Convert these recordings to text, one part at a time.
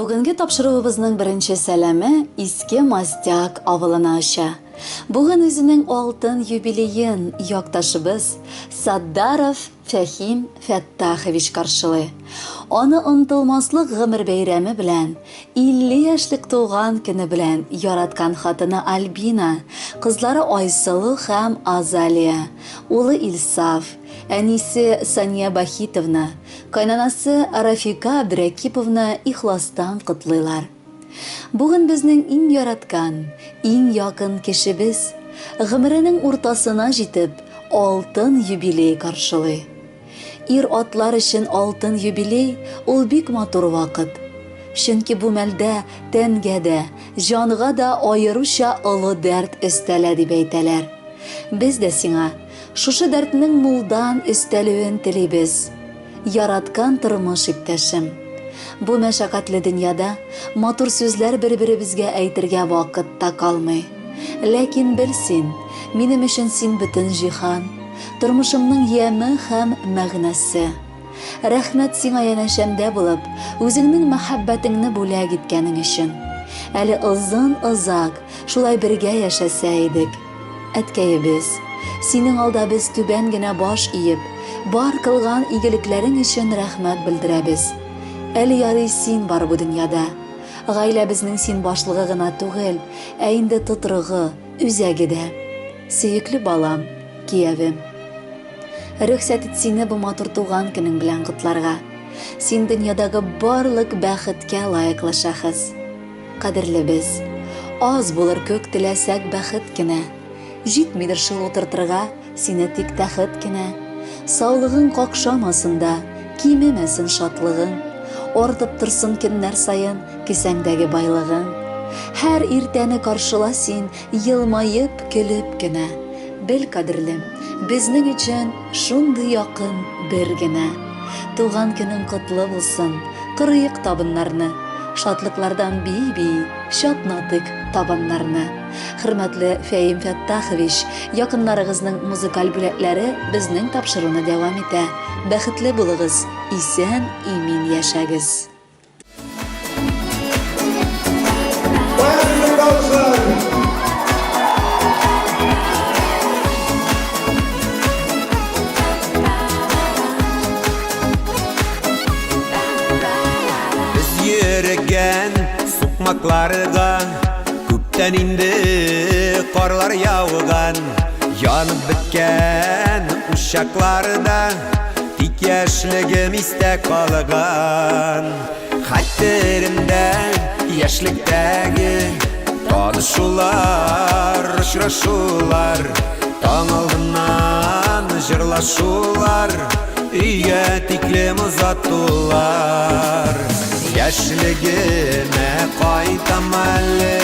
Бүгенге тапшыруыбызның беренче сәламе Иске Мастяк авылына оча. Бүген үзенең алтын юбилеен якташыбыз Саддаров Фәһим Фәттахович каршылый. Аны онытылмаслык гомер бәйрәме белән, 50 яшьлек туган көне белән яраткан хатыны Альбина, кызлары Айсылу һәм Азалия, улы Илсаф, әнисе Сания Бахитовна, кайнанасы Рафика Абдрәкиповна ихластан котлыйлар. Бүген безнең иң яраткан, иң якын кешебез, гомеренең уртасына җитеп, алтын юбилей каршылый. Ир-атлар өчен алтын юбилей, ул бик матур вакыт. Чөнки бу мәлдә тәнгә дә, җанга да аеруча олы дәрт өстәлә дип әйтәләр. Без дә сиңа шушы дәртнең мулдан өстәлүен телибез. Яраткан тормыш иптәшем! Бу мәшәкатьле дөньяда матур сүзләр бер-беребезгә әйтергә вакыт та калмый. Ләкин бел син, минем өчен син бөтен җиһан, тормышымның яме һәм мәгънәсе. Рәхмәт сиңа янәшәмдә булып, үзеңнең мәхәббәтеңне бүләк иткәнең өчен. Әле озын-озак шулай бергә яшәсә идек. Әткәебез, синең алда без түбән генә баш иеп, бар кылган игелекләрең өчен рәхмәт белдерәбез. Әле ярый син бар бу дөньяда. Гаиләбезнең син башлыгы гына түгел, ә инде тотрыгы, үзәге дә. Сөекле балам, киявем. Рөхсәт ит сине бу матур туган көнең белән котларга. Син дөньядагы барлык бәхеткә лаеклы шәхес. Кадерлебез, аз булыр күк теләсәк бәхет кенә. Җитмидер шул утыртырга сине тик тәхет кенә. Саулыгың какшамасын да, кимемәсен шатлыгың. Артып торсын көннәр саен кесәңдәге байлыгың. Һәр иртәне каршыла син елмаеп, көлеп кенә. Бел, кадерлем, безнең өчен шундый якын бер генә. Туган көнең котлы булсын, корыйк табыннарны. Шатлыклардан бии-бии, чатнатыйк табаннарны. Хөрмәтле Фәим Фәттахович, якыннарыгызның музыкаль бүләкләре безнең тапшыруны дәвам итә. Бәхетле булыгыз, исән-имин яшәгез! Без йөргән сукмакларга күптән инде карлар яуган, янып беткән учакларда тик яшьлегем истә калган. Хәтеремдә яшьлектәге танышулар, очрашулар, таң алдыннан җырлашулар, өйгә тиклем озатулар. Яшьлегемә кайтам әле,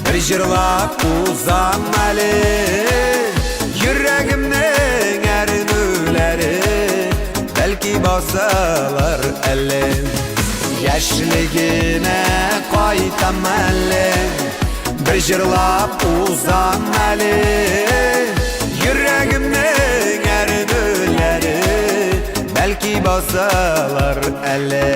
бер җырлап узам әле. Йөрәгемнең әрнүләре бәлки басылыр әле. Яшьлегемә кайтам әле, бер җырлап узам әле. Йөрәгемнең әрнүләре бәлки басылыр әле.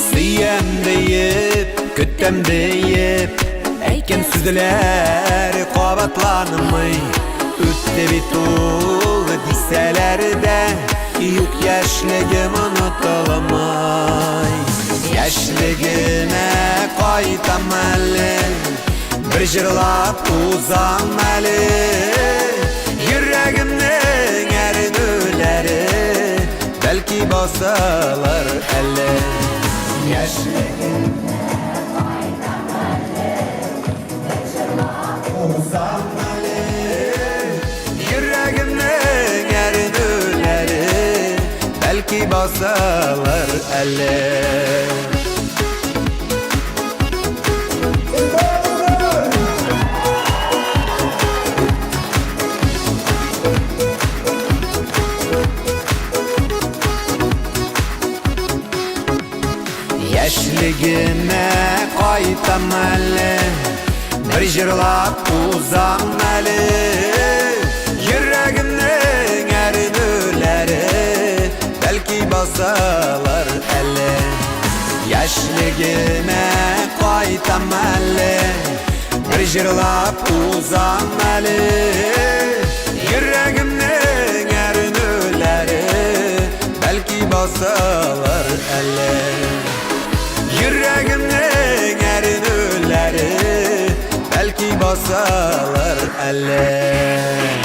Сөям диеп, көтәм диеп, әйткән сүзләр кабатланмый. Үтте бит ул дисәләр дә, юк яшьлегем онытылмый. Яшьлегемә кайтам әле, бер җырлап узам әле. Йөрәгемнең әрнүләре бәлки басылыр әле. Яшьлегемә кайтам әле, бер җырлап узам әле. Йөрәгемнең әрнүләре бәлки басылыр әле. Яшьлегемә кайтам әле, бер җырлап узам әле. Йөрәгемнең кайтам әле, бер җырлап узам әле. Йөрәгемнең әрнүләре бәлки басылыр әле. Йөрәгемнең әрнүләре бәлки басылыр әле.